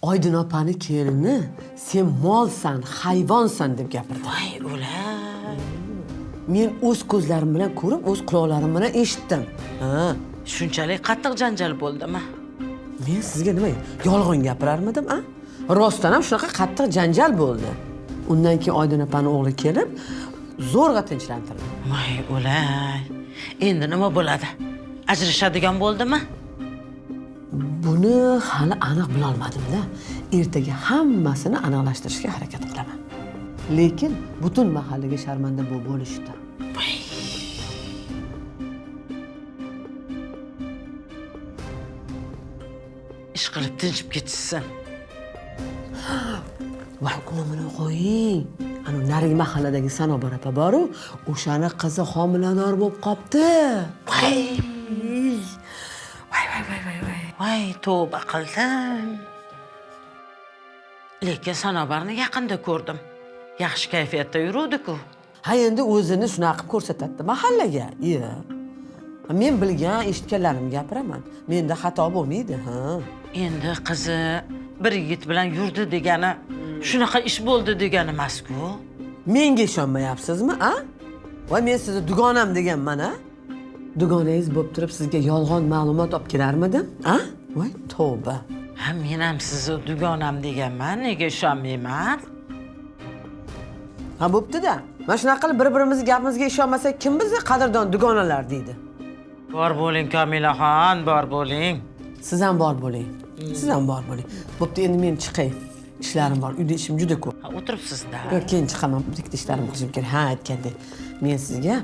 Oydin opani kelini sen molsan, hayvonsan deb gapirdi. Voy o'lay. Men o'z ko'zlarim bilan ko'rib, o'z quloqlarim bilan eshitdim. Ha. Shunchalik qattiq janjal bo'ldimi? Men sizga nima yolg'on gapirarmidim, a? Rostdan ham shunaqa qattiq janjal bo'ldi. Undan keyin Oydin opani o'g'li kelib, zo'rg'a tinchlantirdi. Voy o'lay. Endi nima bo'ladi? Ajrashadigan bo'ldimi? Buni hali aniq bilolmadim-da. Ertaga hammasini aniqlashtirishga harakat qilaman. Lekin butun mahallaga sharmanda bu bo'lishdi. Ish qilib tinchib ketishsin. Voy, uni buni qo'ying. Ana narigi mahalladagi Sanobar opa bor-u, o'shani qizi homilador bo'lib qopti. Voy, Voy, voy, voy, voy, voy. voy, tavba qildim. Lekin Sanobarni yaqinda ko'rdim. Yaxshi kayfiyatda yuruvdi-ku. Ha, endi o'zini shunaqa qilib ko'rsatadi mahallaga. Iya. Men bilgan, eshitganlarimni gapiraman. Menda xato bo'lmaydi, ha. Endi qizi bir yigit bilan yurdi degani shunaqa ish bo'ldi degani emas-ku. Menga ishonmayapsizmi, a? Voy, men sizni dugonam deganman, a? Dugonangiz bo'lib turib sizga yolg'on ma'lumot olib kelarmidim, a? Voy, tavba. Ha, men ham sizni dugonam deganman, nega ishonmayman? Ha, bo'pti-da. Mana shunaqa qilib bir-birimizni gapimizga ishonmasak, kim bizni qadrdon dugonalar deydi? Bor bo'ling, Komilaxon, bor bo'ling. Siz ham bor bo'ling. Siz ham bor bo'ling. Bo'pti, endi men chiqay. Ishlarim bor. Uyda ishim juda ko'p. Ha, o'tiribsiz-da. Yo'q, keyin chiqaman. Bir ikkita ishlarim qilishim kerak. Ha, aytgandek. Men sizga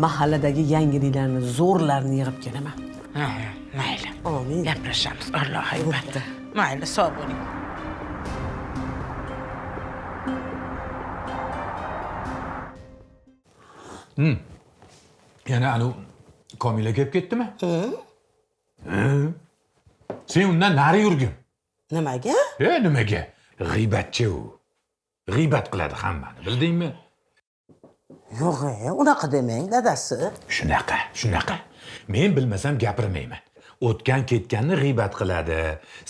mahalladagi yangiliklarni, zo'rlarni yig'ib kelaman. Ha, mayli. Amin. Gaplashamiz. Allohu akbar. Bo'pti. Mayli, sog' bo'ling. Yana anu Komila kelib ketdimi? Hı. Sen undan nari yurgin. Nimaga? E, nimaga? G'iybatchi u. G'iybat qiladi hammani, bildingmi? Yo'q, unaqa demang, dadasi. Shunaqa, shunaqa. Men bilmasam gapirmayman. O'tgan ketganni g'iybat qiladi.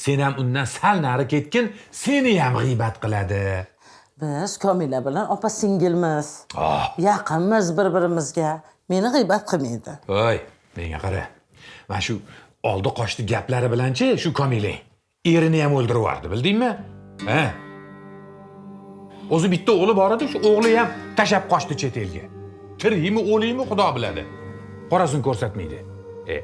Sen ham undan sal nari ketgin, seni ham g'iybat qiladi. Biz Komila bilan opa singilmiz. Oh, Yaqinmiz bir-birimizga. Meni g'iybat qilmaydi. voy, menga qara. Mana shu oldi qochdi gaplari bilanchi shu Komilang erini ham o'ldirib yubordi, bildingmi? Ha? O'zi bitta o'g'li bor edi, shu o'g'li ham tashab qochdi chet elga. Tirikmi, o'likmi, Xudo biladi. Qorasini ko'rsatmaydi. E,